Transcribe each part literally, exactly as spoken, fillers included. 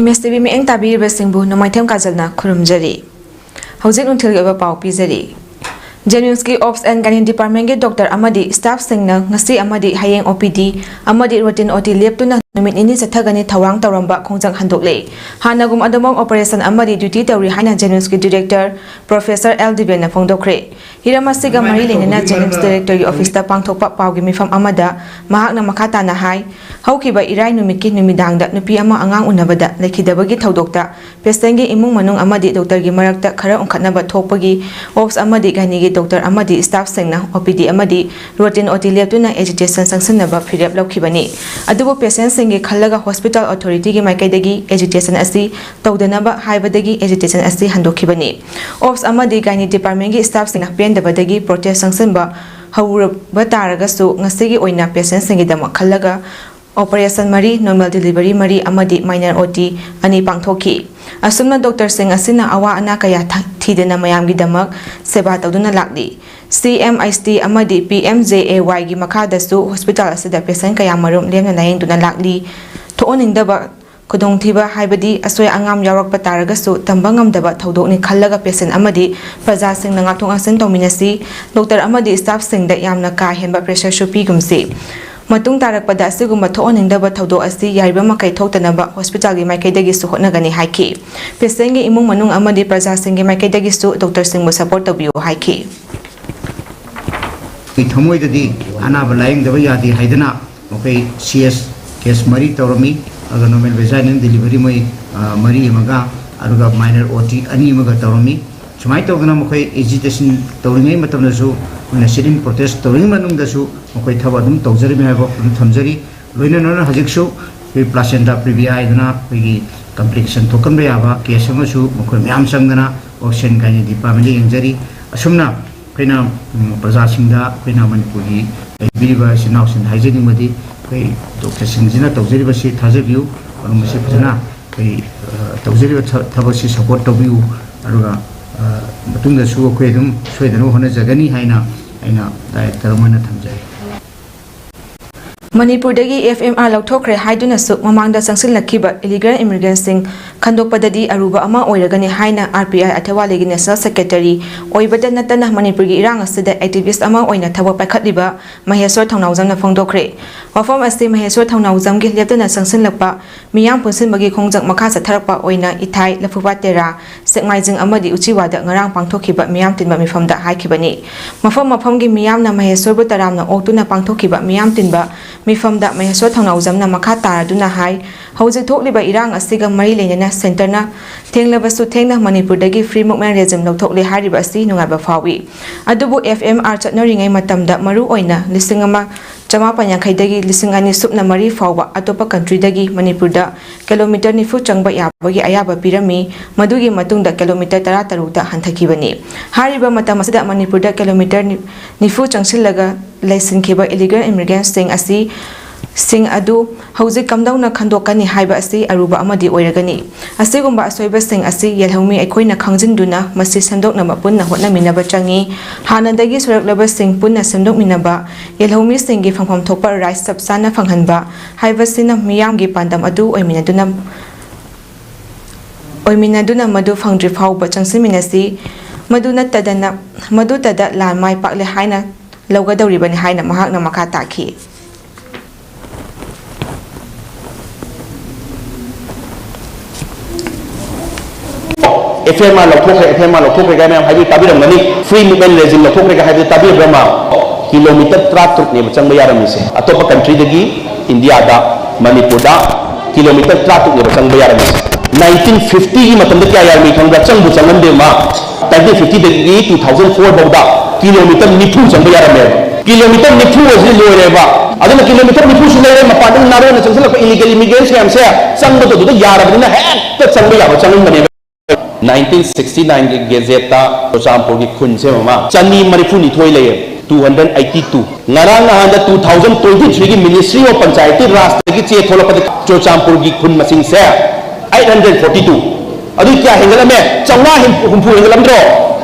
ꯑꯦꯁ T V ꯃꯤꯠꯌꯦꯡ ꯇꯥꯕꯤꯔꯤꯕꯁꯤꯡꯕꯨ ꯅꯣꯡꯃꯥꯏꯊꯦꯝ ꯀꯥꯖꯜꯅ ꯈꯨꯔꯨꯝꯖꯔꯤ꯫ ꯍꯧꯖꯤꯛ ꯅꯨꯡꯊꯤꯜꯒꯤ ꯑꯣꯏꯕ ꯄꯥꯎ ꯄꯤꯖꯔꯤ꯫ JNIMS ꯀꯤ Ops and Gynae Department ꯀꯤ doctor ꯑꯃꯗꯤ staff ꯁꯤꯡꯅ ꯉꯁꯤ ꯑꯃꯗꯤ ꯍꯌꯦꯡ O P D ꯑꯃꯗꯤ routine O T ꯂꯦꯞꯇꯨꯅ ꯅꯨꯃꯤꯠ ꯅꯤꯅꯤ ꯆꯠꯊꯒꯅꯤ ꯊꯧꯔꯥꯡ ꯇꯧꯔꯝꯕ ꯈꯣꯡꯖꯪ ꯍꯟꯗꯣꯛꯂꯦ꯫ ꯍꯥꯟꯅꯒꯨꯝ ꯑꯗꯨꯃꯛ operation ꯑꯃꯗꯤ duty ꯇꯧꯔꯤ ꯍꯥꯏꯅ JNIMS ꯀꯤ director professor ꯑꯦꯜ ꯗꯤꯕꯦꯟꯅ ꯐꯣꯡꯗꯣꯛꯈ꯭ꯔꯦ꯫ ꯍꯤꯔꯝ ꯑꯁꯤꯒ ꯃꯔꯤ ꯂꯩꯅꯅ JNIMS director ꯒꯤ office ꯇ ꯄꯥꯡꯊꯣꯛꯄ ꯄꯥꯎꯒꯤ ꯃꯤꯐꯝ ꯑꯃꯗ ꯃꯍꯥꯛꯅ ꯃꯈꯥ ꯇꯥꯅ ꯍꯥꯏ, ꯍꯧꯈꯤꯕ ꯏꯔꯥꯏ ꯅꯨꯃꯤꯠꯀꯤ ꯅꯨꯃꯤꯗꯥꯡꯗ ꯅꯨꯄꯤ ꯑꯃ ꯑꯉꯥꯡ ꯎꯅꯕꯗ ꯂꯩꯈꯤꯗꯕꯒꯤ ꯊꯧꯗꯣꯛꯇ patient ꯀꯤ ꯏꯃꯨꯡ ꯃꯅꯨꯡ ꯑꯃꯗꯤ doctor ꯒꯤ ꯃꯔꯛꯇ ꯈꯔ ꯎꯪꯈꯠꯅꯕ ꯊꯣꯛꯄꯒꯤ Ops ꯑꯃꯗꯤ Gynae ꯒꯤ doctor ꯑꯃꯗꯤ staff ꯁꯤꯡꯅ O P D ꯑꯃꯗꯤ routine O T ꯂꯦꯞꯇꯨꯅ agitation ꯆꯪꯁꯤꯟꯅꯕ ꯐꯤꯔꯦꯞ ꯂꯧꯈꯤꯕꯅꯤ꯫ ꯑꯗꯨꯕꯨ patient ꯁꯤꯡꯒꯤ ꯈꯜꯂꯒ hospital authority ꯒꯤ ꯃꯥꯏꯀꯩꯗꯒꯤ agitation ꯑꯁꯤ ꯇꯧꯗꯅꯕ ꯍꯥꯏꯕꯗꯒꯤ agitation ꯑꯁꯤ ꯍꯟꯗꯣꯛꯈꯤꯕꯅꯤ꯫ Ops ꯑꯃꯗꯤ Gynae department ꯀꯤ staff ꯁꯤꯡꯅ ꯄꯦꯟꯗꯕꯗꯒꯤ protest ꯆꯪꯁꯤꯟꯕ ꯍꯧꯔꯕ ꯇꯥꯔꯒꯁꯨ, ꯉꯁꯤꯒꯤ ꯑꯣꯏꯅ patient ꯁꯤꯡꯒꯤꯗꯃꯛ ꯈꯜꯂꯒ operation ꯃꯔꯤ, normal delivery ꯃꯔꯤ ꯑꯃꯗꯤ minor O T ꯑꯅꯤ ꯄꯥꯡꯊꯣꯛꯈꯤ꯫ ꯑꯁꯨꯝꯅ doctor ꯁꯤꯡ ꯑꯁꯤꯅ ꯑꯋꯥ ꯑꯅꯥ ꯀꯌꯥ ꯊ-, ꯊꯤꯗꯅ ꯃꯌꯥꯝꯒꯤꯗꯃꯛ ꯁꯦꯕꯥ ꯇꯧꯗꯨꯅ ꯂꯥꯛꯂꯤ꯫ C M H T ꯑꯃꯗꯤ P M J A Y ꯒꯤ ꯃꯈꯥꯗꯁꯨ hospital ꯑꯁꯤꯗ patient ꯀꯌꯥ ꯃꯔꯨꯝ ꯂꯦꯝꯅ ꯂꯥꯌꯦꯡꯗꯨꯅ ꯂꯥꯛꯂꯤ꯫ ꯊꯣꯛꯍꯟꯅꯤꯡꯗꯕ ꯈꯨꯗꯣꯡꯊꯤꯕ ꯍꯥꯏꯕꯗꯤ ꯑꯁꯣꯏ ꯑꯉꯥꯝ ꯌꯥꯎꯔꯛꯄ ꯇꯥꯔꯒꯁꯨ ꯇꯝꯕ ꯉꯝꯗꯕ ꯊꯧꯗꯣꯛꯅꯤ ꯈꯜꯂꯒ patient ꯑꯃꯗꯤ ꯄ꯭ꯔꯖꯥꯁꯤꯡꯅ ꯉꯥꯛꯊꯣꯛ ꯉꯥꯛꯁꯤꯟ ꯇꯧꯃꯤꯟꯅꯁꯤ꯫ Doctor ꯑꯃꯗꯤ staff ꯁꯤꯡꯗ ꯌꯥꯝꯅ ꯀꯥ ꯍꯦꯟꯕ pressure ꯁꯨ ꯄꯤꯒꯨꯝꯁꯤ꯫ ꯃꯇꯨꯡ ꯇꯥꯔꯛꯄꯗ ꯑꯁꯤꯒꯨꯝꯕ ꯊꯣꯛꯍꯟꯅꯤꯡꯗꯕ ꯊꯧꯗꯣꯛ ꯑꯁꯤ ꯌꯥꯔꯤꯕ ꯃꯈꯩ ꯊꯣꯛꯇꯅꯕ hospital ꯒꯤ ꯃꯥꯏꯀꯩꯗꯒꯤꯁꯨ ꯍꯣꯠꯅꯒꯅꯤ ꯍꯥꯏꯈꯤ꯫ Patient ꯒꯤ ꯏꯃꯨꯡ ꯃꯅꯨꯡ ꯑꯃꯗꯤ ꯄ꯭ꯔꯖꯥꯁꯤꯡꯒꯤ ꯃꯥꯏꯀꯩꯗꯒꯤꯁꯨ doctor ꯁꯤꯡꯕꯨ support ꯇꯧꯕꯤꯌꯨ ꯍꯥꯏꯈꯤ꯫ ꯑꯩꯈꯣꯏ ꯊꯃꯣꯏꯗꯗꯤ ꯑꯅꯥꯕ ꯂꯥꯌꯦꯡꯗꯕ ꯌꯥꯗꯦ ꯍꯥꯏꯗꯅ ꯃꯈꯣꯏ C S case ꯃꯔꯤ ꯇꯧꯔꯝꯃꯤ, ꯑꯗꯨꯒ normal vaginal delivery ꯃꯣꯏ, ꯑ, ꯃꯔꯤ ꯑꯃꯒ, ꯑꯗꯨꯒ minor O T ꯑꯅꯤ ꯑꯃꯒ ꯇꯧꯔꯝꯃꯤ꯫ ꯁꯨꯃꯥꯏꯅ ꯇꯧꯗꯅ ꯃꯈꯣꯏ agitation ꯇꯧꯔꯤꯉꯩ ꯃꯇꯝꯗꯁꯨ, ꯑꯩꯈꯣꯏꯅ sit-in protest ꯇꯧꯔꯤꯉꯩ ꯃꯅꯨꯡꯗꯁꯨ ꯃꯈꯣꯏ ꯊꯕꯛ ꯑꯗꯨꯝ ꯇꯧꯖꯔꯤꯃꯦ ꯍꯥꯏꯕ ꯋꯥꯐꯝ ꯊꯝꯖꯔꯤ꯫ ꯂꯣꯏꯅ ꯂꯣꯏꯅꯅ ꯍꯧꯖꯤꯛꯁꯨ ꯑꯩꯈꯣꯏ placenta previa ꯍꯥꯏꯗꯅ ꯑꯩꯈꯣꯏꯒꯤ complication ꯊꯣꯛꯍꯟꯕ ꯌꯥꯕ case ꯑꯃꯁꯨ ꯃꯈꯣꯏ ꯃꯌꯥꯝ ꯆꯪꯗꯅ Ops and Gynae department ꯗ ꯌꯦꯡꯖꯔꯤ꯫ ꯑꯁꯨꯝꯅ ꯑꯩꯈꯣꯏꯅ, ꯎꯝ, ꯄ꯭ꯔꯖꯥꯁꯤꯡꯗ ꯑꯩꯈꯣꯏꯅ ꯃꯅꯤꯄꯨꯔꯒꯤ ꯂꯩꯕꯤꯔꯤꯕ ꯏꯆꯤꯟ ꯏꯅꯥꯎꯁꯤꯡꯗ ꯍꯥꯏꯖꯅꯤꯡꯕꯗꯤ, ꯑꯩꯈꯣꯏ doctor ꯁꯤꯡꯁꯤꯅ ꯇꯧꯖꯔꯤꯕꯁꯤ ꯊꯥꯖꯕꯤꯌꯨ, ꯑꯗꯨꯒ ꯃꯁꯤ ꯐꯖꯅ ꯑꯩꯈꯣꯏ, ꯑ, ꯇꯧꯖꯔꯤꯕ ꯊ-, ꯊꯕꯛꯁꯤ support ꯇꯧꯕꯤꯌꯨ, ꯑꯗꯨꯒ, ꯑ, ꯃꯇꯨꯡꯗꯁꯨ ꯑꯩꯈꯣꯏ ꯑꯗꯨꯝ ꯁꯣꯏꯗꯅꯕ ꯍꯣꯠꯅꯖꯒꯅꯤ ꯍꯥꯏꯅ ꯑꯩꯅ director ꯑꯃ ꯑꯣꯏꯅ ꯊꯝꯖꯔꯤ꯫ ꯃꯅꯤꯄꯨꯔꯗꯒꯤ ꯑꯦꯐ ꯑꯦꯝ ꯑꯥꯔ ꯂꯧꯊꯣꯛꯈ꯭ꯔꯦ ꯍꯥꯏꯗꯨꯅꯁꯨ ꯃꯃꯥꯡꯗ ꯆꯪꯁꯤꯜꯂꯛꯈꯤꯕ ꯏꯂꯤꯒꯦꯜ ꯏꯃꯤꯒ꯭ꯔꯦꯟꯁꯤꯡ ꯈꯟꯗꯣꯛꯄꯗꯗꯤ ꯑꯔꯨꯕ ꯑꯃ ꯑꯣꯏꯔꯒꯅꯤ ꯍꯥꯏꯅ ꯑꯥꯔ ꯄꯤ ꯑꯥꯏ ꯑꯊꯦꯋꯥꯂꯤꯒꯤ ꯅꯦꯁꯅꯦꯜ ꯁꯦꯀ꯭ꯔꯦꯇꯔꯤ ꯑꯣꯏꯕꯇ ꯅꯠꯇꯅ ꯃꯅꯤꯄꯨꯔꯒꯤ ꯏꯔꯥꯡ ꯑꯁꯤꯗ ꯑꯦꯛꯇꯤꯚꯤꯁ꯭ꯠ ꯑꯃ ꯑꯣꯏꯅ ꯊꯕꯛ ꯄꯥꯏꯈꯠꯂꯤꯕ ꯃꯍꯦꯁ꯭ꯋꯔ ꯊꯧꯅꯥꯎꯖꯝꯅ ꯐꯣꯡꯗꯣꯛꯈ꯭ꯔꯦ꯫ ꯋꯥꯐꯝ ꯑꯁꯤ ꯃꯍꯦꯁ꯭ꯋꯔ ꯊꯧꯅꯥꯎꯖꯝꯒꯤ ꯂꯦꯞꯇꯅ ꯆꯪꯁꯤꯜꯂꯛꯄ ꯃꯤꯌꯥꯝ ꯄꯨꯟꯁꯤꯟꯕꯒꯤ ꯈꯣꯡꯖꯪ ꯃꯈꯥ ꯆꯠꯊꯔꯛꯄ ꯑꯣꯏꯅ ꯏꯊꯥꯏ, ꯂꯐꯨꯄꯥꯠ ꯇꯦꯔꯥ, ꯁꯦꯛꯃꯥꯏꯖꯤꯡ ꯑꯃꯗꯤ ꯎꯆꯤꯋꯥꯗ ꯉꯔꯥꯡ ꯄꯥꯡꯊꯣꯛꯈꯤꯕ ꯃꯤꯌꯥꯝ ꯇꯤꯟꯕ ꯃꯤꯐꯝꯗ ꯍꯥꯏꯈꯤꯕꯅꯤ꯫ ꯃꯐꯝ ꯃꯐꯝꯒꯤ ꯃꯤꯌꯥꯝꯅ ꯃꯍꯦꯁ꯭ꯋꯔꯕꯨ ꯇꯔꯥꯝꯅ ꯑꯣꯛꯇꯨꯅ ꯄꯥꯡꯊꯣꯛꯈꯤꯕ ꯃꯤꯌꯥꯝ ꯇꯤꯟꯕ ꯃꯤꯐꯝꯗ ꯃꯍꯦꯁ꯭ꯋꯔ ꯊꯧꯅꯥꯎꯖꯝꯅ ꯃꯈꯥ ꯇꯥꯔꯗꯨꯅ ꯍꯥꯏ, ꯍꯧꯖꯤꯛ ꯊꯣꯛꯂꯤꯕ ꯏꯔꯥꯡ ꯑꯁꯤꯒ ꯃꯔꯤ ꯂꯩꯅꯅ ꯁꯦꯟꯇꯔꯅ ꯊꯦꯡꯂꯕꯁꯨ ꯊꯦꯡꯅ ꯃꯅꯤꯄꯨꯔꯗꯒꯤ ꯐ꯭ꯔꯤ ꯃꯨꯚꯃꯦꯟꯠ ꯔꯦꯖꯤꯝ ꯂꯧꯊꯣꯛꯂꯦ ꯍꯥꯏꯔꯤꯕ ꯑꯁꯤ ꯅꯨꯡꯉꯥꯏꯕ ꯐꯥꯎꯏ꯫ ꯑꯗꯨꯕꯨ ꯑꯦꯐ ꯑꯦꯝ ꯑꯥꯔ ꯆꯠꯅꯔꯤꯉꯩ ꯃꯇꯝꯗ ꯃꯔꯨ ꯑꯣꯏꯅ ꯂꯤꯁꯤꯡ ꯑꯃ ꯆꯃꯥꯄꯟ ꯌꯥꯡꯈꯩꯗꯒꯤ ꯂꯤꯁꯤꯡ ꯑꯅꯤ ꯁꯨꯞꯅ ꯃꯔꯤ ꯐꯥꯎꯕ ꯑꯇꯣꯞꯄ ꯀꯟꯇ꯭ꯔꯤꯗꯒꯤ ꯃꯅꯤꯄꯨꯔꯗ ꯀꯤꯂꯣꯃꯤꯇꯔ ꯅꯤꯐꯨ ꯆꯪꯕ ꯌꯥꯕꯒꯤ ꯑꯌꯥꯕ ꯄꯤꯔꯝꯃꯤ꯫ ꯃꯗꯨꯒꯤ ꯃꯇꯨꯡꯗ ꯀꯤꯂꯣꯃꯤꯇꯔ ꯇꯔꯥꯇꯔꯨꯛꯇ ꯍꯟꯊꯈꯤꯕꯅꯤ꯫ ꯍꯥꯏꯔꯤꯕ ꯃꯇꯝ ꯑꯁꯤꯗ ꯃꯅꯤꯄꯨꯔꯗ ꯀꯤꯂꯣꯃꯤꯇꯔ ꯅꯤ-, ꯅꯤꯐꯨ ꯆꯪꯁꯤꯜꯂꯒ ꯂꯩꯁꯤꯟꯈꯤꯕ ꯏꯂꯤꯒꯦꯜ ꯏꯃꯤꯒ꯭ꯔꯦꯟꯠꯁꯤꯡ ꯑꯁꯤ, ꯁꯤꯡ ꯑꯗꯨ ꯍꯧꯖꯤꯛ ꯀꯝꯗꯧꯅ ꯈꯟꯗꯣꯛꯀꯅꯤ ꯍꯥꯏꯕ ꯑꯁꯤ ꯑꯔꯨꯕ ꯑꯃꯗꯤ ꯑꯣꯏꯔꯒꯅꯤ꯫ ꯑꯁꯤꯒꯨꯝꯕ ꯑꯁꯣꯏꯕꯁꯤꯡ ꯑꯁꯤ ꯌꯦꯜꯍꯧꯃꯤ ꯑꯩꯈꯣꯏꯅ ꯈꯪꯖꯤꯟꯗꯨꯅ ꯃꯁꯤ ꯁꯦꯝꯗꯣꯛꯅꯕ ꯄꯨꯟꯅ ꯍꯣꯠꯅꯃꯤꯟꯅꯕ ꯆꯪꯏ꯫ ꯍꯥꯟꯅꯗꯒꯤ ꯁꯣꯏꯔꯛꯂꯕꯁꯤꯡ ꯄꯨꯟꯅ ꯁꯦꯝꯗꯣꯛꯃꯤꯟꯅꯕ, ꯌꯦꯜꯍꯧꯃꯤꯁꯤꯡꯒꯤ ꯐꯪꯐꯝ ꯊꯣꯛꯄ ꯔꯥꯏꯠꯁ ꯆꯞ ꯆꯥꯅ ꯐꯪꯍꯟꯕ ꯍꯥꯏꯕꯁꯤꯅ ꯃꯤꯌꯥꯝꯒꯤ ꯄꯥꯟꯗꯝ ꯑꯗꯨ ꯑꯣꯏꯃꯤꯟꯅꯗꯨꯅ, ꯑꯣꯏꯃꯤꯟꯅꯗꯨꯅ ꯃꯗꯨ ꯐꯪꯗ꯭ꯔꯤ ꯐꯥꯎꯕ ꯆꯪꯁꯤꯟꯃꯤꯟꯅꯁꯤ꯫ ꯃꯗꯨ ꯅꯠꯇꯗꯅ, ꯃꯗꯨꯇꯗ ꯂꯥꯟ ꯃꯥꯏ ꯄꯥꯛꯂꯦ ꯍꯥꯏꯅ ꯂꯧꯒꯗꯧꯔꯤꯕꯅꯤ ꯍꯥꯏꯅ ꯃꯍꯥꯛꯅ ꯃꯈꯥ ꯇꯥꯈꯤ꯫ ꯑꯦꯐ ꯑꯦꯝ ꯑꯥꯔ ꯂꯧꯊꯣꯛꯈ꯭ꯔꯦ, ꯑꯦꯐ ꯑꯦꯝ ꯑꯥꯔ ꯂꯧꯊꯣꯛꯈ꯭ꯔꯦ ꯀꯥꯏꯅ ꯃꯌꯥꯝ ꯍꯥꯏꯕꯗꯨ ꯇꯥꯕꯤꯔꯝꯒꯅꯤ꯫ ꯐ꯭ꯔꯤ ꯃꯨꯚꯃꯦꯟꯠ ꯔꯦꯖꯤꯝ ꯂꯧꯊꯣꯛꯈ꯭ꯔꯦꯒ ꯍꯥꯏꯕꯗꯨ ꯇꯥꯕꯤꯔꯕ꯭ꯔꯥ, ꯃꯥ? ꯀꯤꯂꯣꯃꯤꯇꯔ ꯇꯔꯥꯇꯔꯨꯛꯅꯦꯕ ꯆꯪꯕ ꯌꯥꯔꯝꯃꯤꯁꯦ꯫ ꯑꯇꯣꯞꯄ ꯀꯟꯇ꯭ꯔꯤꯗꯒꯤ ꯏꯟꯗꯤꯌꯥꯗ, ꯃꯅꯤꯄꯨꯔꯗ ꯀꯤꯂꯣꯃꯤꯇꯔ ꯇꯔꯥꯇꯔꯨꯛꯅꯦꯕ ꯆꯪꯕ ꯌꯥꯔꯝꯃꯤꯁꯦ꯫ ꯅꯥꯏꯟꯇꯤꯟ ꯐꯤꯐꯇꯤꯒꯤ ꯃꯇꯝꯗ ꯀꯌꯥ ꯌꯥꯔꯝꯃꯤ ꯈꯪꯕ꯭ꯔꯥ? ꯆꯪꯕꯨ ꯆꯪꯉꯝꯗꯦ, ꯃꯥ꯫ ꯅꯥꯏꯟꯇꯤꯟ ꯐꯤꯐꯇꯤꯗꯒꯤ ꯇꯨ ꯊꯥꯎꯖꯟ ꯐꯣꯔ ꯐꯥꯎꯗ ꯀꯤꯂꯣꯃꯤꯇꯔ ꯅꯤꯐꯨ ꯆꯪꯕ ꯌꯥꯔꯝꯃꯦꯕ꯫ ꯀꯤꯂꯣꯃꯤꯇꯔ ꯅꯤꯐꯨ ꯑꯁꯤꯗꯤ ꯂꯣꯏꯔꯦꯕ꯫ ꯑꯗꯨꯅ ꯀꯤꯂꯣꯃꯤꯇꯔ ꯅꯤꯐꯨꯁꯨ ꯂꯩꯔꯦ, ꯃꯄꯥꯟꯗꯒꯤ ꯅꯥꯔꯣꯟꯅ ꯆꯪꯁꯤꯜꯂꯛꯄ ꯏꯂꯤꯒꯦꯜ ꯏꯃꯤꯒ꯭ꯔꯦꯟꯠꯁ ꯃꯌꯥꯝꯁꯦ ꯆꯪꯕꯗꯣ ꯑꯗꯨꯗ ꯌꯥꯔꯕꯅꯤꯅ ꯍꯦꯛꯇ ꯆꯪꯕ ꯌꯥꯕ ꯆꯪꯍꯟꯕꯅꯦꯕ꯫ ꯅꯥꯏꯟꯇꯤꯟ ꯁꯤꯛꯁꯇꯤ ꯅꯥꯏꯟꯒꯤ ꯒꯦꯖꯦꯠꯇ ꯆꯨꯔꯆꯥꯟꯄꯨꯔꯒꯤ ꯈꯨꯟꯁꯦ, ꯃꯃꯥ, ꯆꯅꯤ ꯃꯔꯤꯐꯨ ꯅꯤꯊꯣꯏ ꯂꯩꯌꯦ, ꯇꯨ ꯍꯟꯗ꯭ꯔꯦꯠ ꯑꯩꯠꯇꯤ ꯇꯨ꯫ ꯉꯔꯥꯡ ꯅꯍꯥꯟꯗ ꯇꯨ ꯊꯥꯎꯖꯟ ꯇ꯭ꯋꯦꯟꯇꯤ ꯊ꯭ꯔꯤꯒꯤ Ministry of Panchayati Rajꯇꯒꯤ ꯆꯦ ꯊꯣꯛꯂꯛꯄꯗ ꯆꯨꯔꯆꯥꯟꯄꯨꯔꯒꯤ ꯈꯨꯟ ꯃꯁꯤꯡꯁꯦ ꯑꯩꯠ ꯍꯟꯗ꯭ꯔꯦꯠ ꯐꯣꯔꯇꯤ ꯇꯨ꯫ ꯑꯗꯨ ꯀꯌꯥ ꯍꯦꯟꯒꯠꯂꯝꯃꯦ? ꯆꯥꯝꯃꯉꯥ ꯍꯨꯝꯐꯨ ꯍꯦꯟꯒꯠꯂꯝꯗ꯭ꯔꯣ?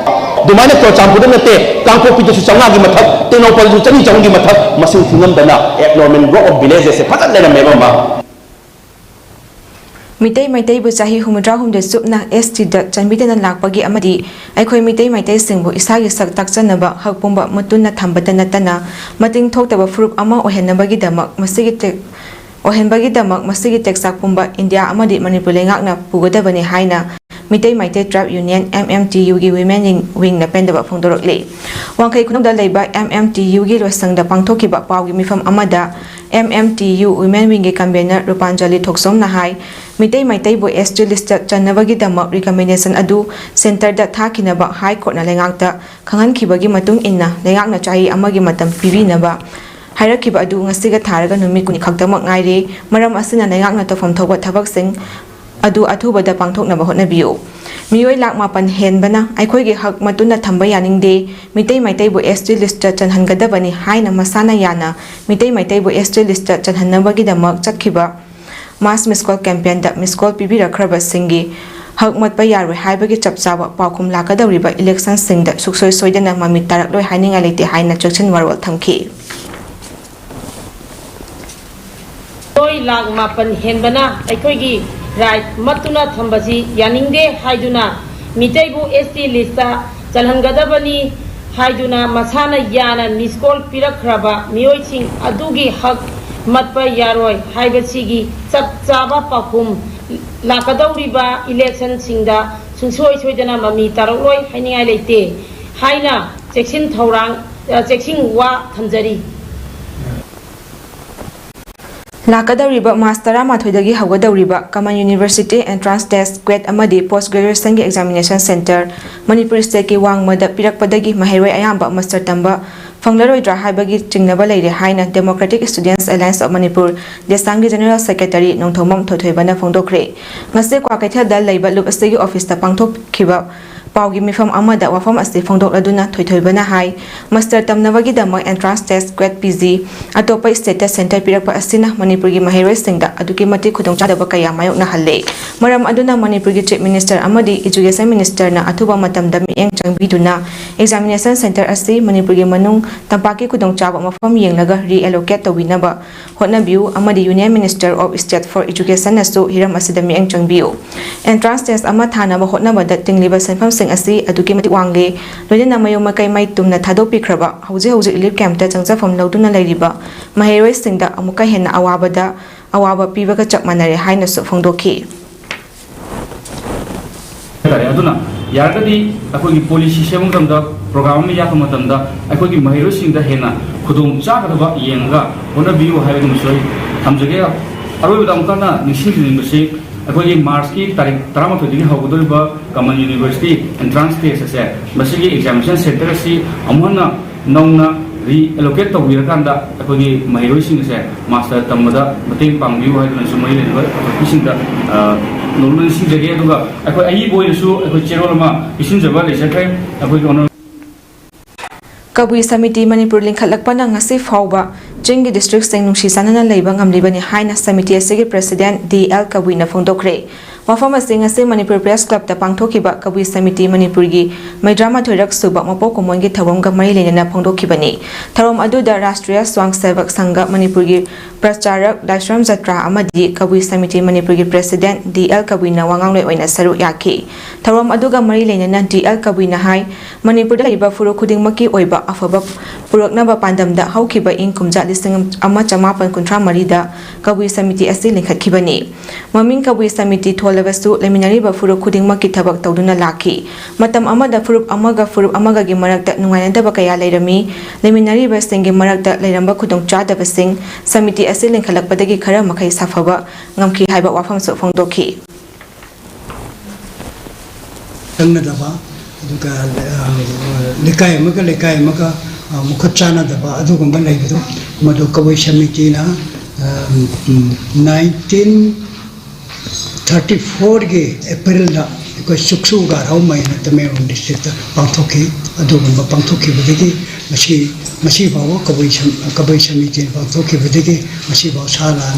ꯑꯗꯨꯃꯥꯏꯅ ꯆꯨꯔꯆꯥꯟꯄꯨꯔꯗ ꯅꯠꯇꯦ, ꯀꯥꯡꯄꯣꯛꯄꯤꯗꯁꯨ ꯆꯥꯝꯃꯉꯥꯒꯤ ꯃꯊꯛ, ꯇꯦꯡꯅꯧꯄꯜꯗꯁꯨ ꯆꯅꯤ ꯆꯍꯨꯝꯒꯤ ꯃꯊꯛ ꯃꯁꯤꯡ ꯊꯤꯉꯝꯗꯅ abnormal growth of villages ꯁꯦ ꯐꯖꯅ ꯂꯩꯔꯝꯃꯦꯕ ꯑꯃ꯫ ꯃꯤꯇꯩ ꯃꯩꯇꯩꯕꯨ ꯆꯍꯤ ꯍꯨꯝꯐꯨꯇꯔꯥꯍꯨꯝꯗꯣꯏ ꯆꯨꯞꯅ ꯑꯦꯁ ꯇꯤꯗ ꯆꯟꯕꯤꯗꯅ ꯂꯥꯛꯄꯒꯤ ꯑꯃꯗꯤ ꯑꯩꯈꯣꯏ ꯃꯤꯇꯩ ꯃꯩꯇꯩꯁꯤꯡꯕꯨ ꯏꯁꯥꯒꯤ ꯁꯛ ꯇꯥꯛꯆꯅꯕ ꯍꯛ ꯄꯨꯝꯕ ꯃꯨꯠꯇꯨꯅ ꯊꯝꯕꯇ ꯅꯠꯇꯅ ꯃꯇꯤꯡ ꯊꯣꯛꯇꯕ ꯐꯨꯔꯨꯞ ꯑꯃ ꯑꯣꯏꯍꯟꯅꯕꯒꯤꯗꯃꯛ ꯃꯁꯤꯒꯤ ꯇꯦꯛ-, ꯑꯣꯏꯍꯟꯕꯒꯤꯗꯃꯛ ꯃꯁꯤꯒꯤ ꯇꯦꯛꯆꯥꯛ ꯄꯨꯝꯕ ꯏꯟꯗꯤꯌꯥ ꯑꯃꯗꯤ ꯃꯅꯤꯄꯨꯔ ꯂꯩꯉꯥꯛꯅ ꯄꯨꯒꯗꯕꯅꯤ ꯍꯥꯏꯅ Meetei Meitei tribe union, M M T U, ꯒꯤ ꯋꯤꯃꯦꯟ ꯋꯤꯡꯅ ꯄꯦꯟꯗꯕ ꯐꯣꯡꯗꯣꯔꯛꯂꯤ꯫ ꯋꯥꯡꯈꯩ ꯈꯨꯅꯧꯗ ꯂꯩꯕ M M T U ꯒꯤ ꯂꯣꯏꯁꯪꯗ ꯄꯥꯡꯊꯣꯛꯈꯤꯕ ꯄꯥꯎꯒꯤ ꯃꯤꯐꯝ ꯑꯃꯗ M M T U women ꯋꯤꯡꯒꯤ ꯀꯟꯚꯦꯅꯔ ꯔꯨꯄꯥꯟꯖꯂꯤ ꯊꯣꯛꯆꯣꯝꯅ ꯍꯥꯏ, ꯃꯤꯇꯩ ꯃꯩꯇꯩꯕꯨ S T list ꯇ ꯆꯟꯅꯕꯒꯤꯗꯃꯛ ꯔꯤꯀꯃꯦꯟꯗꯦꯁꯟ ꯑꯗꯨ ꯁꯦꯟꯇꯔꯗ ꯊꯥꯈꯤꯅꯕ ꯍꯥꯏ ꯀꯣꯔꯠꯅ ꯂꯩꯉꯥꯛꯇ ꯈꯪꯍꯟꯈꯤꯕꯒꯤ ꯃꯇꯨꯡ ꯏꯟꯅ ꯂꯩꯉꯥꯛꯅ ꯆꯍꯤ ꯑꯃꯒꯤ ꯃꯇꯝ ꯄꯤꯕꯤꯅꯕ ꯍꯥꯏꯔꯛꯈꯤꯕ ꯑꯗꯨ ꯉꯁꯤꯒ ꯊꯥꯔꯒ ꯅꯨꯃꯤꯠ ꯀꯨꯟꯅꯤ ꯈꯛꯇꯃꯛ ꯉꯥꯏꯔꯦ꯫ ꯃꯔꯝ ꯑꯁꯤꯅ ꯂꯩꯉꯥꯛꯅ ꯇꯧꯐꯝ ꯊꯣꯛꯄ ꯊꯕꯛꯁꯤꯡ ꯑꯗꯨ ꯑꯊꯨꯕꯗ ꯄꯥꯡꯊꯣꯛꯅꯕ ꯍꯣꯠꯅꯕꯤꯌꯨ꯫ ꯃꯤꯑꯣꯏ ꯂꯥꯈ ꯃꯥꯄꯟ ꯍꯦꯟꯕꯅ ꯑꯩꯈꯣꯏꯒꯤ ꯍꯛ ꯃꯇꯨꯟꯅ ꯊꯝꯕ ꯌꯥꯅꯤꯡꯗꯦ꯫ ꯃꯤꯇꯩ ꯃꯩꯇꯩꯕꯨ S T list ꯇ ꯆꯟꯍꯟꯒꯗꯕꯅꯤ ꯍꯥꯏꯅ ꯃꯁꯥꯅ ꯌꯥꯅ ꯃꯤꯇꯩ ꯃꯩꯇꯩꯕꯨ S T list ꯇ ꯆꯟꯍꯟꯅꯕꯒꯤꯗꯃꯛ ꯆꯠꯈꯤꯕ mass miss call campaign ꯗ miss call ꯄꯤꯕꯤꯔꯛꯈ꯭ꯔꯕꯁꯤꯡꯒꯤ ꯍꯛ ꯃꯠꯄ ꯌꯥꯔꯣꯏ ꯍꯥꯏꯕꯒꯤ ꯆꯞ ꯆꯥꯕ ꯄꯥꯎꯈꯨꯝ ꯂꯥꯛꯀꯗꯧꯔꯤꯕ ꯏꯂꯦꯛꯁꯟꯁꯤꯡꯗ ꯁꯨꯛꯁꯣꯏ ꯁꯣꯏꯗꯅ ꯃꯃꯤ ꯇꯥꯔꯛꯂꯣꯏ ꯍꯥꯏꯅꯤꯡꯉꯥꯏ ꯂꯩꯇꯦ ꯍꯥꯏꯅ ꯆꯦꯛꯁꯤꯟ ꯋꯥꯔꯣꯜ ꯊꯝꯈꯤ꯫ ꯃꯤꯑꯣꯏ ꯂꯥꯈ ꯃꯥꯄꯟ ꯍꯦꯟꯕꯅ ꯑꯩꯈꯣꯏꯒꯤ right ꯃꯠꯇꯨꯅ ꯊꯝꯕꯁꯤ ꯌꯥꯅꯤꯡꯗꯦ ꯍꯥꯏꯗꯨꯅ ꯃꯤꯇꯩꯕꯨ S T list ꯇ ꯆꯜꯍꯟꯒꯗꯕꯅꯤ ꯍꯥꯏꯗꯨꯅ ꯃꯁꯥꯅ ꯌꯥꯅ miss call ꯄꯤꯔꯛꯈ꯭ꯔꯕ ꯃꯤꯑꯣꯏꯁꯤꯡ ꯑꯗꯨꯒꯤ ꯍꯛ ꯃꯠꯄ ꯌꯥꯔꯣꯏ ꯍꯥꯏꯕꯁꯤꯒꯤ ꯆꯞ ꯆꯥꯕ ꯄꯥꯎꯈꯨꯝ ꯂꯥꯛꯀꯗꯧꯔꯤꯕ ꯏꯂꯦꯛꯁꯟꯁꯤꯡꯗ ꯁꯨꯡꯁꯣꯏ ꯁꯣꯏꯗꯅ ꯃꯃꯤ ꯇꯥꯔꯛꯂꯣꯏ ꯍꯥꯏꯅꯤꯡꯉꯥꯏ ꯂꯩꯇꯦ ꯍꯥꯏꯅ ꯆꯦꯛꯁꯤꯟ ꯊꯧꯔꯥꯡ, ꯆꯦꯛꯁꯤꯟ ꯋꯥ ꯊꯝꯖꯔꯤ꯫ ꯂꯥꯛꯀꯗꯧꯔꯤꯕ ꯃꯥꯔꯆ ꯇꯔꯥꯃꯥꯊꯣꯏꯗꯒꯤ ꯍꯧꯒꯗꯧꯔꯤꯕ Common University Entrance Test, CUET ꯑꯃꯗꯤ Post Graduation ꯒꯤ Examination Centre ꯃꯅꯤꯄꯨꯔ State ꯀꯤ ꯋꯥꯡꯃꯗ ꯄꯤꯔꯛꯄꯗꯒꯤ ꯃꯍꯩꯔꯣꯏ ꯑꯌꯥꯝꯕ ꯃꯥꯁꯇꯔ ꯇꯝꯕ ꯐꯪꯂꯔꯣꯏꯗ꯭ꯔꯥ ꯍꯥꯏꯕꯒꯤ ꯆꯤꯡꯅꯕ ꯂꯩꯔꯦ ꯍꯥꯏꯅ Democratic Students Alliance of Manipur, ꯗꯦꯁꯥꯝꯒꯤ General Secretary Nongthombam ꯊꯣꯏꯊꯣꯏꯕꯅ ꯐꯣꯡꯗꯣꯛꯈ꯭ꯔꯦ꯫ ꯉꯁꯤ ꯀ꯭ꯋꯥꯀꯩꯊꯦꯜꯗ ꯂꯩꯕ ꯂꯨꯞ ꯑꯁꯤꯒꯤ ꯑꯣꯐꯤꯁꯇ ꯄꯥꯡꯊꯣꯛꯈꯤꯕ ꯄꯥꯎꯒꯤ ꯃꯤꯐꯝ ꯑꯃꯗ ꯋꯥꯐꯝ ꯑꯁꯤ ꯐꯣꯡꯗꯣꯛꯂꯗꯨꯅ ꯊꯣꯏꯊꯣꯏꯕꯅ ꯍꯥꯏ, ꯃꯁꯇꯔ ꯇꯝꯅꯕꯒꯤꯗꯃꯛ entrance test, CUET P G, ꯑꯇꯣꯞꯄ state ꯇ centre ꯄꯤꯔꯛꯄ ꯑꯁꯤꯅ ꯃꯅꯤꯄꯨꯔꯒꯤ ꯃꯍꯩꯔꯣꯏꯁꯤꯡꯗ ꯑꯗꯨꯛꯀꯤ ꯃꯇꯤꯛ ꯈꯨꯗꯣꯡꯆꯥꯗꯕ ꯀꯌꯥ ꯃꯥꯌꯣꯛꯅꯍꯜꯂꯦ꯫ ꯃꯔꯝ ꯑꯗꯨꯅ ꯃꯅꯤꯄꯨꯔꯒꯤ Chief Minister ꯑꯃꯗꯤ Education Minister ꯅ ꯑꯊꯨꯕ ꯃꯇꯝꯗ ꯃꯤꯠꯌꯦꯡ ꯆꯪꯕꯤꯗꯨꯅ examination centre ꯑꯁꯤ ꯃꯅꯤꯄꯨꯔꯒꯤ ꯃꯅꯨꯡ ꯇꯝꯄꯥꯛꯀꯤ ꯈꯨꯗꯣꯡꯆꯥꯕ ꯃꯐꯝ ꯌꯦꯡꯂꯒ reallocate ꯇꯧꯕꯤꯅꯕ ꯍꯣꯠꯅꯕꯤꯌꯨ ꯑꯃꯗꯤ Union Minister of State for Education ꯅꯁꯨ ꯍꯤꯔꯝ ꯑꯁꯤꯗ ꯃꯤꯠꯌꯦꯡ ꯆꯪꯕꯤꯌꯨ꯫ Entrance test ꯑꯃ ꯊꯥꯅꯕ ꯍꯣꯠꯅꯕꯗ ꯇꯤꯡꯂꯤꯕ ꯁꯦꯟꯐꯝꯁꯤꯡ ꯑꯁꯤ ꯑꯗꯨꯛꯀꯤ ꯃꯇꯤꯛ ꯋꯥꯡꯂꯦ꯫ ꯂꯣꯏꯅꯅ ꯃꯌꯨꯝ ꯃꯀꯩ ꯃꯩ ꯇꯨꯝꯅ ꯊꯥꯗꯣꯛꯄꯤꯈ꯭ꯔꯕ, ꯍꯧꯖꯤꯛ ꯍꯧꯖꯤꯛ relief camp ꯇ ꯆꯪꯖꯐꯝ ꯂꯧꯗꯨꯅ ꯂꯩꯔꯤꯕ ꯃꯍꯩꯔꯣꯏꯁꯤꯡꯗ ꯑꯃꯨꯛꯀ ꯍꯦꯟꯅ ꯑꯋꯥꯕꯗ ꯑꯋꯥꯕ ꯄꯤꯕꯒ ꯆꯞ ꯃꯥꯟꯅꯔꯦ ꯍꯥꯏꯅꯁꯨ ꯐꯣꯡꯗꯣꯛꯈꯤ꯫ ꯍꯥꯏꯇꯥꯔꯦ꯫ ꯑꯗꯨꯅ ꯌꯥꯔꯒꯗꯤ ꯑꯩꯈꯣꯏꯒꯤ policy ꯁꯦꯝꯕ ꯃꯇꯝꯗ, program ꯑꯃ ꯌꯥꯠꯄ ꯃꯇꯝꯗ ꯑꯩꯈꯣꯏꯒꯤ ꯃꯍꯩꯔꯣꯏꯁꯤꯡꯗ ꯍꯦꯟꯅ ꯈꯨꯗꯣꯡ ꯆꯥꯒꯗꯕ ꯌꯦꯡꯉꯒ ꯍꯣꯠꯅꯕꯤꯌꯨ ꯍꯥꯏꯕꯗꯨꯃꯁꯨ ꯑꯩ ꯊꯝꯖꯒꯦ꯫ ꯑꯔꯣꯏꯕꯗ ꯑꯃꯨꯛ ꯍꯟꯅ ꯅꯤꯡꯁꯤꯡꯖꯅꯤꯡꯕꯁꯤ, ꯑꯩꯈꯣꯏꯒꯤ March ꯀꯤ ꯇꯥꯔꯤꯛ ꯇꯔꯥꯃꯥꯊꯣꯏꯗꯒꯤ ꯍꯧꯒꯗꯧꯔꯤꯕ Kamal University entrance test ꯑꯁꯦ, ꯃꯁꯤꯒꯤ examination centre ꯑꯁꯤ ꯑꯃꯨꯛ ꯍꯟꯅ ꯅꯧꯅ reallocate ꯇꯧꯕꯤꯔꯀꯥꯟꯗ ꯑꯩꯈꯣꯏꯒꯤ ꯃꯍꯩꯔꯣꯏꯁꯤꯡ ꯑꯁꯦ master ꯇꯝꯕꯗ ꯃꯇꯦꯡ ꯄꯥꯡꯕꯤꯌꯨ ꯍꯥꯏꯗꯨꯅꯁꯨ ꯃꯔꯤ ꯂꯩꯅꯕ ꯑꯣꯊꯣꯔꯤꯇꯤꯁꯤꯡꯗ, ꯑ, ꯅꯣꯂꯨꯛꯅ ꯅꯤꯡꯁꯤꯡꯖꯒꯦ꯫ ꯑꯗꯨꯒ ꯑꯩꯈꯣꯏ ꯑꯏꯕ ꯑꯣꯏꯅꯁꯨ ꯑꯩꯈꯣꯏ ꯆꯦꯔꯣꯜ ꯑꯃ ꯄꯤꯁꯤꯟꯖꯕ ꯂꯩꯖꯈ꯭ꯔꯦ꯫ ꯑꯩꯈꯣꯏꯒꯤ ꯑꯣꯅꯔ ꯀꯕꯨꯏ ꯁꯃꯤꯇꯤ ꯃꯅꯤꯄꯨꯔ ꯂꯤꯡꯈꯠꯂꯛꯄꯅ ꯉꯁꯤ ꯐꯥꯎꯕ ꯆꯤꯡꯒꯤ district ꯁꯤꯡ ꯅꯨꯡꯁꯤ ꯆꯥꯟꯅꯅ ꯂꯩꯕ ꯉꯝꯂꯤꯕꯅꯤ ꯍꯥꯏꯅ ꯁꯃꯤꯇꯤ ꯑꯁꯤꯒꯤ president ꯗꯤ ꯑꯦꯜ ꯀꯕꯨꯏꯅ ꯐꯣꯡꯗꯣꯛꯈ꯭ꯔꯦ꯫ ꯋꯥꯐꯝ ꯑꯁꯤ ꯉꯁꯤ ꯃꯅꯤꯄꯨꯔ Press Club ꯇ ꯄꯥꯡꯊꯣꯛꯈꯤꯕ ꯀꯕꯨꯏ ꯁꯃꯤꯇꯤ ꯃꯅꯤꯄꯨꯔꯒꯤ ꯃꯩꯗ꯭ꯔꯥꯃꯥꯊꯣꯏꯔꯛ ꯁꯨꯕ ꯃꯄꯣꯛ ꯀꯨꯝꯑꯣꯟꯒꯤ ꯊꯧꯔꯝꯒ ꯃꯔꯤ ꯂꯩꯅꯅ ꯐꯣꯡꯗꯣꯛꯈꯤꯕꯅꯤ꯫ ꯊꯧꯔꯝ ꯑꯗꯨꯗ ꯔꯥꯁꯇ꯭ꯔꯤꯌ ꯁ꯭ꯋꯥꯡ ꯁꯦꯚꯛ ꯁꯪꯘ ꯃꯅꯤꯄꯨꯔꯒꯤ ꯄ꯭ꯔꯆꯥꯔꯛ ꯂꯥꯏꯁ꯭ꯔꯝ ꯖꯇ꯭ꯔꯥ ꯑꯃꯗꯤ ꯀꯕꯨꯏ ꯁꯃꯤꯇꯤ ꯃꯅꯤꯄꯨꯔꯒꯤ president ꯗꯤ ꯑꯦꯜ ꯀꯕꯨꯏꯅ ꯋꯥꯉꯥꯡꯂꯣꯏ ꯑꯣꯏꯅ ꯁꯔꯨꯛ ꯌꯥꯈꯤ꯫ ꯊꯧꯔꯝ ꯑꯗꯨꯒ ꯃꯔꯤ ꯂꯩꯅꯅ ꯗꯤ ꯑꯦꯜ ꯀꯕꯨꯏꯅ ꯍꯥꯏ, ꯃꯅꯤꯄꯨꯔꯗ ꯂꯩꯔꯤꯕ ꯐꯨꯔꯨꯞ ꯈꯨꯗꯤꯡꯃꯛꯀꯤ ꯑꯣꯏꯕ ꯑꯐꯕ ꯄꯨꯔꯛꯅꯕ ꯄꯥꯟꯗꯝꯗ ꯍꯧꯈꯤꯕ ꯏꯪ ꯀꯨꯝꯖꯥ ꯂꯤꯁꯤꯡ ꯑꯃ ꯆꯃꯥꯄꯟ ꯀꯨꯟꯊ꯭ꯔꯥ ꯃꯔꯤꯗ ꯀꯕꯨꯏ ꯁꯃꯤꯇꯤ ꯑꯁꯤ ꯂꯤꯡꯈꯠꯈꯤꯕꯅꯤ꯫ ꯃꯃꯤꯡ ꯀꯕꯨꯏ ꯁꯃꯤꯇꯤ ꯊꯣꯜꯂꯕꯁꯨ ꯂꯩꯃꯤꯟꯅꯔꯤꯕ ꯐꯨꯔꯨꯞ ꯈꯨꯗꯤꯡꯃꯛꯀꯤ ꯊꯕꯛ ꯇꯧꯗꯨꯅ ꯂꯥꯛꯈꯤ꯫ ꯃꯇꯝ ꯑꯃꯗ ꯐꯨꯔꯨꯞ ꯑꯃꯒ ꯐꯨꯔꯨꯞ ꯑꯃꯒꯒꯤ ꯃꯔꯛꯇ ꯅꯨꯡꯉꯥꯏꯅꯗꯕ ꯀꯌꯥ ꯂꯩꯔꯝꯃꯤ꯫ ꯂꯩꯃꯤꯟꯅꯔꯤꯕꯁꯤꯡꯒꯤ ꯃꯔꯛꯇ ꯂꯩꯔꯝꯕ ꯈꯨꯗꯣꯡꯆꯥꯗꯕꯁꯤꯡ ꯁꯃꯤꯇꯤ ꯑꯁꯤ ꯂꯤꯡꯈꯠꯂꯛꯄꯗꯒꯤ ꯈꯔ ꯃꯈꯩ ꯁꯥꯐꯕ ꯉꯝꯈꯤ ꯍꯥꯏꯕ ꯋꯥꯐꯝꯁꯨ ꯐꯣꯡꯗꯣꯛꯈꯤ꯫ ꯆꯪꯅꯗꯕ, ꯑꯗꯨꯒ, ꯑ, ꯂꯩꯀꯥꯏ ꯑꯃꯒ ꯂꯩꯀꯥꯏ ꯑꯃꯒ, ꯑ, ꯃꯈꯨꯠ ꯆꯥꯟꯅꯗꯕ ꯑꯗꯨꯒꯨꯝꯕ ꯂꯩꯕꯗꯣ, ꯃꯗꯨ ꯀꯕꯨꯏ ꯁꯃꯤꯇꯤꯅ, ꯑ, ꯎꯝ, nineteen thirty four ꯒꯤ April ꯗ ꯑꯩꯈꯣꯏ ꯆꯨꯛꯁꯨ ꯒꯥꯔꯍꯧ ꯃꯩꯅ ꯇꯃꯦꯡꯂꯣꯡ ꯗꯤꯁꯇ꯭ꯔꯤꯛꯇ ꯄꯥꯡꯊꯣꯛꯈꯤ꯫ ꯑꯗꯨꯒꯨꯝꯕ ꯄꯥꯡꯊꯣꯛꯈꯤꯕꯗꯒꯤ ꯉꯁꯤ, ꯉꯁꯤ ꯐꯥꯎꯕ ꯀꯕꯨꯏ ꯁꯝ-, ꯀꯕꯨꯏ ꯁꯃꯤꯇꯤꯅ ꯄꯥꯡꯊꯣꯛꯈꯤꯕꯗꯒꯤ ꯉꯁꯤ ꯐꯥꯎ ꯁꯥ ꯂꯥꯟ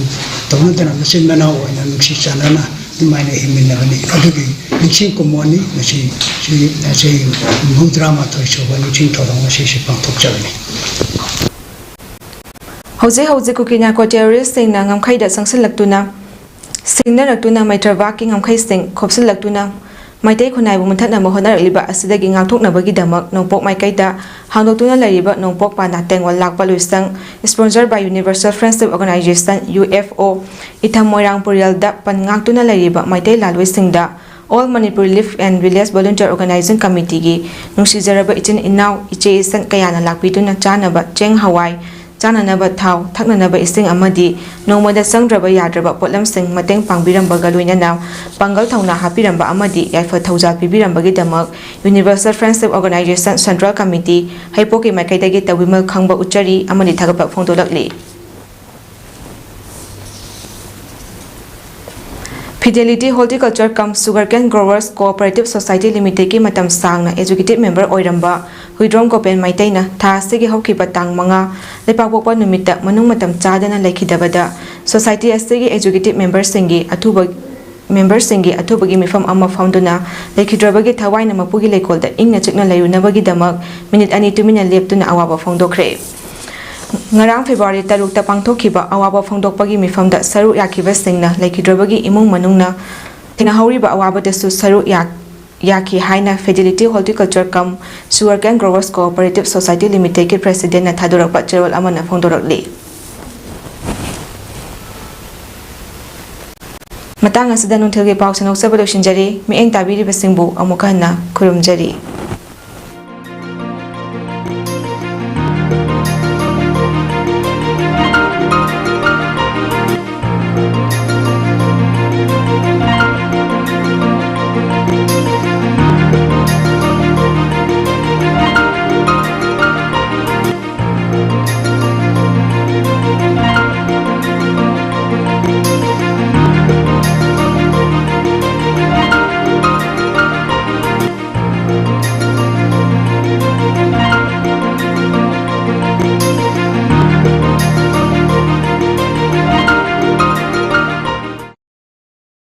ꯇꯧꯅꯗꯅ ꯃꯆꯤꯟ ꯃꯅꯥꯎ ꯑꯣꯏꯅ ꯅꯨꯡꯁꯤ ꯆꯥꯟꯅꯅ ꯑꯗꯨꯃꯥꯏꯅ ꯍꯤꯡꯃꯤꯟꯅꯕꯅꯤ꯫ ꯑꯗꯨꯒꯤ ꯅꯤꯡꯁꯤꯡ ꯀꯨꯝꯃꯣꯟꯅꯤ ꯉꯁꯤ, ꯁꯤ, ꯆꯍꯤ ꯍꯨꯝꯐꯨꯇꯔꯥ ꯃꯥꯊꯣꯏ ꯁꯨꯕ ꯅꯤꯡꯁꯤꯡ ꯊꯧꯔꯝ ꯉꯁꯤꯁꯤ ꯄꯥꯡꯊꯣꯛꯆꯕꯅꯤ꯫ ꯍꯧꯖꯤꯛ ꯍꯧꯖꯤꯛ ꯀꯨꯀꯤ ꯅꯥꯔꯀꯣ ꯇꯦꯔꯣꯔꯤꯁꯁꯤꯡꯅ ꯉꯝꯈꯩꯗ ꯆꯪꯁꯤꯜꯂꯛꯇꯨꯅ, ꯁꯤꯡꯅꯔꯛꯇꯨꯅ ꯃꯩꯇ꯭ꯔꯕꯥꯛꯀꯤ ꯉꯝꯈꯩꯁꯤꯡ ꯈꯣꯞꯆꯤꯜꯂꯛꯇꯨꯅ ꯃꯩꯇꯩ ꯈꯨꯟꯅꯥꯏꯕꯨ ꯃꯨꯊꯠꯅꯕ ꯍꯣꯠꯅꯔꯛꯂꯤꯕ ꯑꯁꯤꯗꯒꯤ ꯉꯥꯛꯊꯣꯛꯅꯕꯒꯤꯗꯃꯛ ꯅꯣꯡꯄꯣꯛ ꯃꯥꯏꯀꯩꯗ ꯍꯥꯡꯗꯣꯛꯇꯨꯅ ꯂꯩꯔꯤꯕ ꯅꯣꯡꯄꯣꯛ ꯄꯥꯟꯗꯥ ꯇꯦꯡꯒꯣꯜ ꯂꯥꯛꯄ ꯂꯣꯏꯁꯪ, sponsor by Universal Friendship Organization, U F O, ꯏꯊꯝ ꯃꯣꯏꯔꯥꯡ ꯄꯨꯔꯦꯜꯗ ꯄꯟ ꯉꯥꯛꯇꯨꯅ ꯂꯩꯔꯤꯕ Meitei ꯂꯥꯂꯣꯏꯁꯤꯡꯗ All Manipur Relief and Village Volunteer Organization Committeeꯒꯤ ꯅꯨꯡꯁꯤꯖꯔꯕ ꯏꯆꯤꯟ ꯏꯅꯥꯎ, ꯏꯆꯦ ꯏꯆꯟ ꯀꯌꯥꯅ ꯂꯥꯛꯄꯤꯗꯨꯅ ꯆꯥꯅꯕ ꯆꯦꯡ ꯍꯋꯥꯏ, ꯆꯥꯅꯅꯕ ꯊꯥꯎ, ꯊꯛꯅꯅꯕ ꯏꯁꯤꯡ ꯑꯃꯗꯤ ꯅꯣꯡꯃꯗ ꯆꯪꯗ꯭ꯔꯕ ꯌꯥꯗ꯭ꯔꯕ ꯄꯣꯠꯂꯝꯁꯤꯡ ꯃꯇꯦꯡ ꯄꯥꯡꯕꯤꯔꯝꯕꯒ ꯂꯣꯏꯅꯅ ꯄꯥꯡꯒꯜ ꯊꯧꯅꯥ ꯍꯥꯞꯄꯤꯔꯝꯕ ꯑꯃꯗꯤ ꯌꯥꯏꯐ ꯊꯧꯖꯥꯜ ꯄꯤꯕꯤꯔꯝꯕꯒꯤꯗꯃꯛ Universal Friendship Organization Central Committee ꯍꯩꯄꯣꯛꯀꯤ ꯃꯥꯏꯀꯩꯗꯒꯤ ꯇꯧꯕꯤꯃꯜ ꯈꯪꯕ ꯎꯠꯆꯔꯤ ꯑꯃꯗꯤ ꯊꯥꯒꯠꯄ ꯐꯣꯡꯗꯣꯛꯂꯛꯂꯤ꯫ Fidelity Horticulture cum Sugarcane Growers Cooperative Society Limitedꯀꯤ ꯃꯇꯝ ꯁꯥꯡꯅ Executive Member ꯑꯣꯏꯔꯝꯕ ꯍꯨꯏꯗ꯭ꯔꯣꯝ ꯒꯣꯄꯦꯟ ꯃꯩꯇꯩꯅ ꯊꯥ ꯑꯁꯤꯒꯤ ꯍꯧꯈꯤꯕ ꯇꯥꯡ ꯃꯉꯥ ꯂꯩꯄꯥꯛꯄꯣꯛꯄ ꯅꯨꯃꯤꯠꯇ ꯃꯅꯨꯡ ꯃꯇꯝ ꯆꯥꯗꯅ ꯂꯩꯈꯤꯗꯕꯗ Society ꯑꯁꯤꯒꯤ Executive Memberꯁꯤꯡꯒꯤ ꯑꯊꯨꯕ, Memberꯁꯤꯡꯒꯤ ꯑꯊꯨꯕꯒꯤ ꯃꯤꯐꯝ ꯑꯃ ꯐꯝꯗꯨꯅ ꯂꯩꯈꯤꯗ꯭ꯔꯕꯒꯤ ꯊꯋꯥꯏꯅ ꯃꯄꯨꯒꯤ ꯂꯩꯀꯣꯜꯗ ꯏꯪꯅ ꯆꯤꯛꯅ ꯂꯩꯔꯨꯅꯕꯒꯤꯗꯃꯛ ꯃꯤꯅꯤꯠ ꯑꯅꯤ ꯇꯨꯃꯤꯟꯅ ꯂꯦꯞꯇꯨꯅ ꯑꯋꯥꯕ ꯐꯣꯡꯗꯣꯛꯈ꯭ꯔꯦ꯫ ꯉꯔꯥꯡ February ꯇꯔꯨꯛꯇ ꯄꯥꯡꯊꯣꯛꯈꯤꯕ ꯑꯋꯥꯕ ꯐꯣꯡꯗꯣꯛꯄꯒꯤ ꯃꯤꯐꯝꯗ ꯁꯔꯨꯛ ꯌꯥꯈꯤꯕꯁꯤꯡꯅ ꯂꯩꯈꯤꯗ꯭ꯔꯕꯒꯤ ꯏꯃꯨꯡ ꯃꯅꯨꯡꯅ ꯊꯦꯡꯅꯍꯧꯔꯤꯕ ꯑꯋꯥꯕꯗꯁꯨ ꯁꯔꯨꯛ ꯌꯥ-, ꯌꯥꯈꯤ ꯍꯥꯏꯅ Fidelity Horticulture cum Sugarcane Growers Cooperative Society Limitedꯀꯤ Presidentꯅ ꯊꯥꯗꯣꯔꯛꯄ ꯆꯦꯔꯣꯜ ꯑꯃꯅ ꯐꯣꯡꯗꯣꯔꯛꯂꯤ꯫ ꯃꯇꯥꯡ ꯑꯁꯤꯗ ꯅꯨꯡꯊꯤꯜꯒꯤ ꯄꯥꯎ ꯁꯟꯗꯣꯛꯆꯕ ꯂꯣꯏꯁꯤꯟꯖꯔꯤ꯫ ꯃꯤꯠꯌꯦꯡ ꯇꯥꯕꯤꯔꯤꯕꯁꯤꯡꯕꯨ ꯑꯃꯨꯛ ꯍꯟꯅ ꯈꯨꯔꯨꯝꯖꯔꯤ꯫